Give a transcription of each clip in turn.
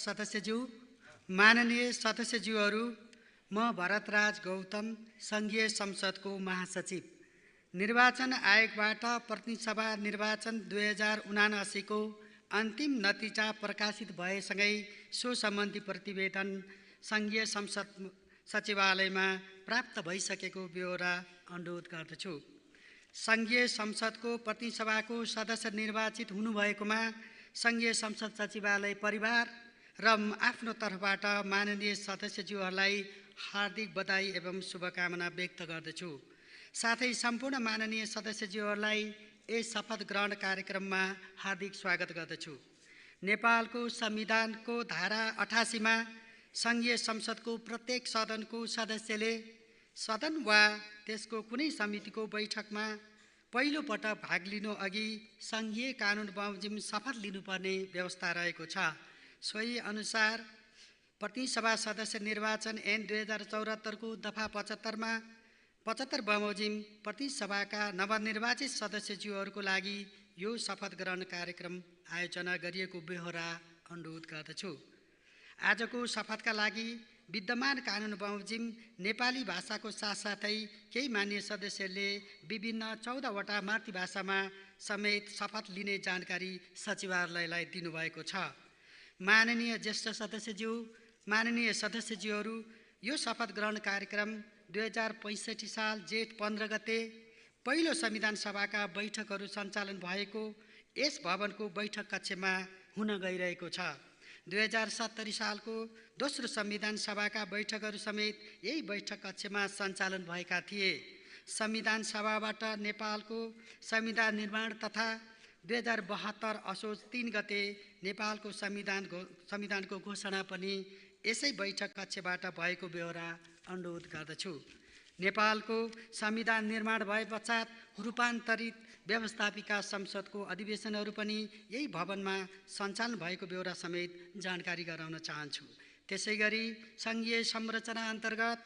सदस्यज्यू, माननीय सदस्यज्यूहरू, म भरतराज गौतम, सङ्घीय संसदको महासचिव, निर्वाचन आयोगबाट प्रतिनिधि सभा निर्वाचन 2079 को अन्तिम नतिजा प्रकाशित भएसँगै सो सम्बन्धी प्रतिवेदन सङ्घीय संसद सचिवालयमा प्राप्त भइसकेको ब्यौरा अनुरोध गर्दछु। सङ्घीय संसदको प्रतिनिधि सभाको सदस्य निर्वाचित हुनुभएकोमा सङ्घीय संसद सचिवालय परिवार र आफ्नो तर्फबाट माननीय सदस्यज्यूहरूलाई हार्दिक बधाई एवं शुभकामना व्यक्त गर्दछु। साथै सम्पूर्ण माननीय सदस्यज्यूहरूलाई यस शपथ ग्रहण कार्यक्रममा हार्दिक स्वागत गर्दछु। नेपालको संविधानको धारा 88 मा सङ्घीय संसदको प्रत्येक सदनको सदस्यले सदन वा त्यसको कुनै समितिको बैठकमा पहिलो पटक भाग लिनु अघि सङ्घीय कानुन बमोजिम शपथ लिनुपर्ने व्यवस्था रहेको छ। सोही अनुसार प्रतिनिधि सभा सदस्य निर्वाचन ऐन 2074 को दफा 75 बमोजिम प्रतिनिधि सभाका नवनिर्वाचित सदस्यज्यूहरूको लागि यो शपथ ग्रहण कार्यक्रम आयोजना गरिएको बेहोरा अनुरोध गर्दछु। आजको शपथका लागि विद्यमान कानुन बमोजिम नेपाली भाषाको साथसाथै केही मान्य सदस्यले विभिन्न 14 वटा मातृभाषामा समेत शपथ लिने जानकारी सचिवालयलाई दिनुभएको छ। माननीय ज्येष्ठ सदस्यज्यू, माननीय सदस्यज्यूहरू, यो शपथ ग्रहण कार्यक्रम 2065 साल जेठ 15 गते पहिलो संविधान सभाका बैठकहरू सञ्चालन भएको यस भवनको बैठक कक्षमा हुन गइरहेको छ। 2070 सालको दोस्रो संविधान सभाका बैठकहरू समेत यही बैठक कक्षमा सञ्चालन भएका थिए। संविधान सभाबाट नेपालको संविधान निर्माण तथा 2072 असोज 3 गते नेपालको संविधानको घोषणा पनि यसै बैठक कक्षबाट भएको बेहोरा अनुरोध गर्दछु। नेपालको संविधान निर्माण भए पश्चात रूपान्तरित व्यवस्थापिका संसदको अधिवेशनहरू पनि यही भवनमा सञ्चालन भएको बेहोरा समेत जानकारी गराउन चाहन्छु। त्यसैगरी सङ्घीय संरचना अन्तर्गत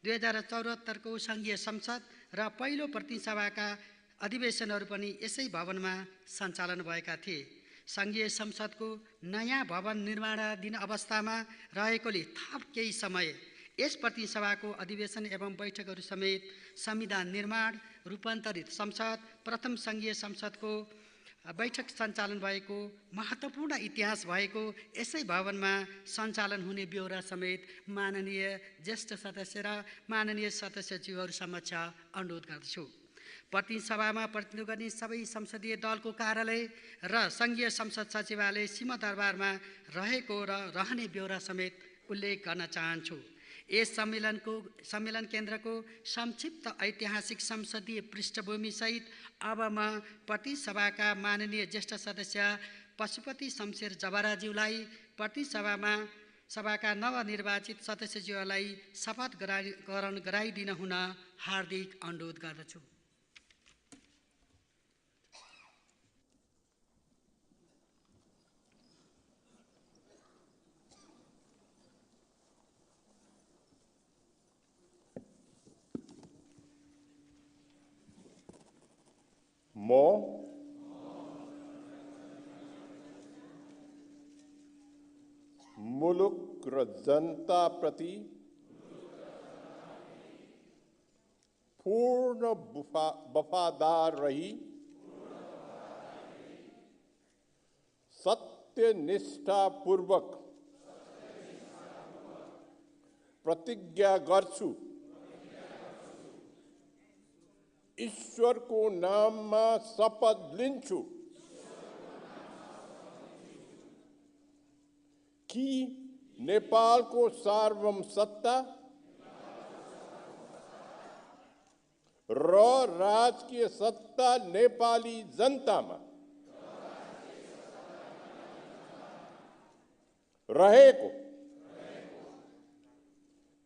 2074 को सङ्घीय संसद र पहिलो प्रतिनिधि सभाका अधिवेशनहरू पनि यसै भवनमा सञ्चालन भएका थिए। सङ्घीय संसदको नयाँ भवन निर्माणाधीन अवस्थामा रहेकोले थप केही समय यस प्रतिनिधि सभाको अधिवेशन एवं बैठकहरू समेत संविधान निर्माण, रूपान्तरित संसद, प्रथम सङ्घीय संसदको बैठक सञ्चालन भएको महत्त्वपूर्ण इतिहास भएको यसै भवनमा सञ्चालन हुने ब्यौरा समेत माननीय ज्येष्ठ सदस्य र माननीय सदस्यज्यूहरू समक्ष अनुरोध गर्दछु। प्रतिनिधि सभामा प्रतिनिधित्व गर्ने सबै संसदीय दलको कार्यालय र सङ्घीय संसद सचिवालय सिंहदरबारमा रहेको र रहने ब्यौरा समेत उल्लेख गर्न चाहन्छु। यस सम्मेलन केन्द्रको संक्षिप्त ऐतिहासिक संसदीय पृष्ठभूमिसहित अब म प्रतिनिधि सभाका माननीय ज्येष्ठ सदस्य पशुपति शमशेर जबराज्यूलाई प्रतिनिधि सभाका नवनिर्वाचित सदस्यज्यूहरूलाई शपथ ग्रहण गराइदिन हुन हार्दिक अनुरोध गर्दछु। म मुलुक र जनता प्रति पूर्ण वफादार रही सत्यनिष्ठापूर्वक प्रतिज्ञा गर्छु। ईश्वरको नाममा शपथ लिन्छु कि नेपालको सार्वभौम सत्ता र राजकीय सत्ता नेपाली जनतामा रहेको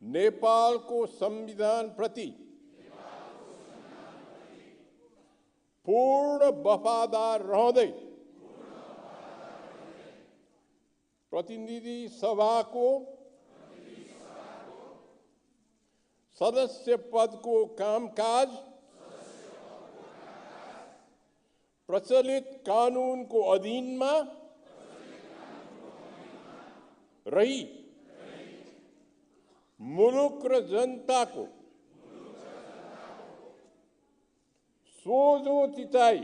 नेपालको संविधान प्रति पूर्ण वफादार रहँदै प्रतिनिधि सभाको सदस्य पदको कामकाज प्रचलित कानूनको अधीनमा रही मुलुक र जनताको सोझो चिताई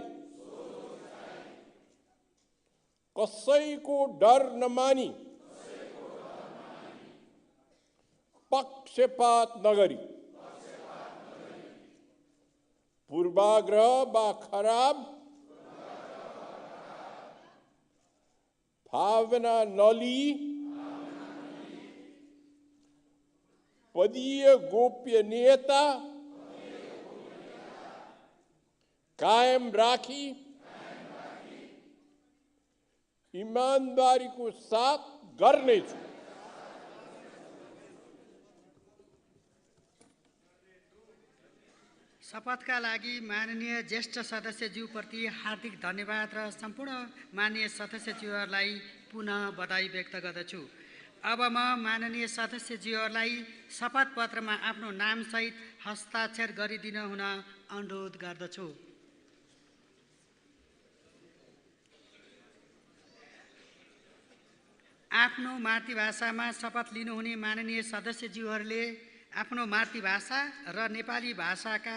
कसैको डर नमानी पक्षपात नगरी पूर्वाग्रह वा खराब भावना नलिई पदीय गोपनीयता कायम राखी ईमानदारीको साथ गर्नेछु। शपथका लागि माननीय ज्येष्ठ सदस्यज्यूप्रति हार्दिक धन्यवाद र सम्पूर्ण माननीय सदस्यज्यूहरूलाई पुनः बधाई व्यक्त गर्दछु। अब म माननीय सदस्यज्यूहरूलाई शपथ पत्रमा आफ्नो नामसहित हस्ताक्षर गरिदिन हुन अनुरोध गर्दछु। आफ्नो मातृभाषामा शपथ लिनुहुने माननीय सदस्यज्यूहरूले आफ्नो मातृभाषा र नेपाली भाषाका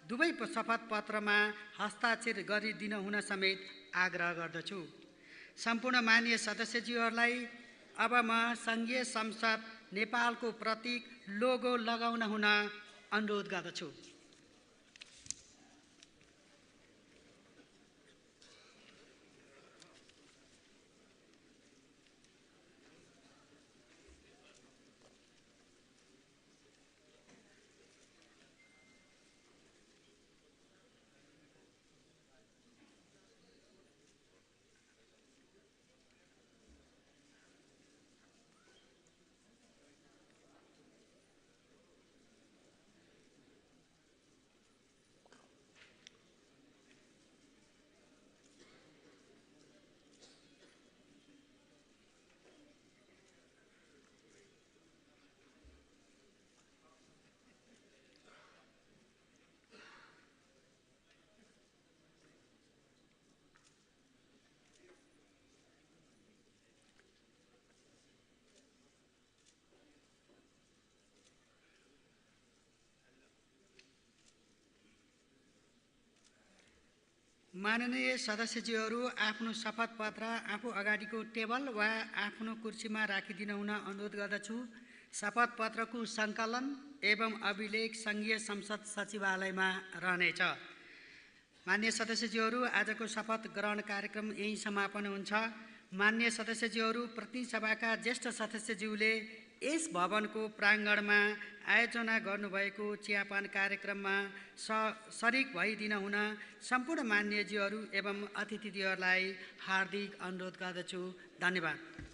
दुवै शपथ पत्रमा हस्ताक्षर गरिदिन हुन समेत आग्रह गर्दछु। सम्पूर्ण माननीय सदस्यज्यूहरूलाई अब म सङ्घीय संसद नेपालको प्रतीक लोगो लगाउन हुन अनुरोध गर्दछु। माननीय सदस्यज्यूहरू आफ्नो शपथ पत्र आफू अगाडिको टेबल वा आफ्नो कुर्सीमा राखिदिन हुन अनुरोध गर्दछु। शपथ पत्रको सङ्कलन एवं अभिलेख सङ्घीय संसद सचिवालयमा रहनेछ। माननीय सदस्यज्यूहरू, आजको शपथ ग्रहण कार्यक्रम यही समापन हुन्छ। माननीय सदस्यज्यूहरू, प्रतिनिधि सभाका ज्येष्ठ सदस्यज्यूले यस भवनको प्राङ्गणमा आयोजना गर्नुभएको चियापान कार्यक्रममा शरीक भइदिन हुन सम्पूर्ण माननीयज्यूहरू एवं अतिथिज्यूहरूलाई हार्दिक अनुरोध गर्दछु। धन्यवाद।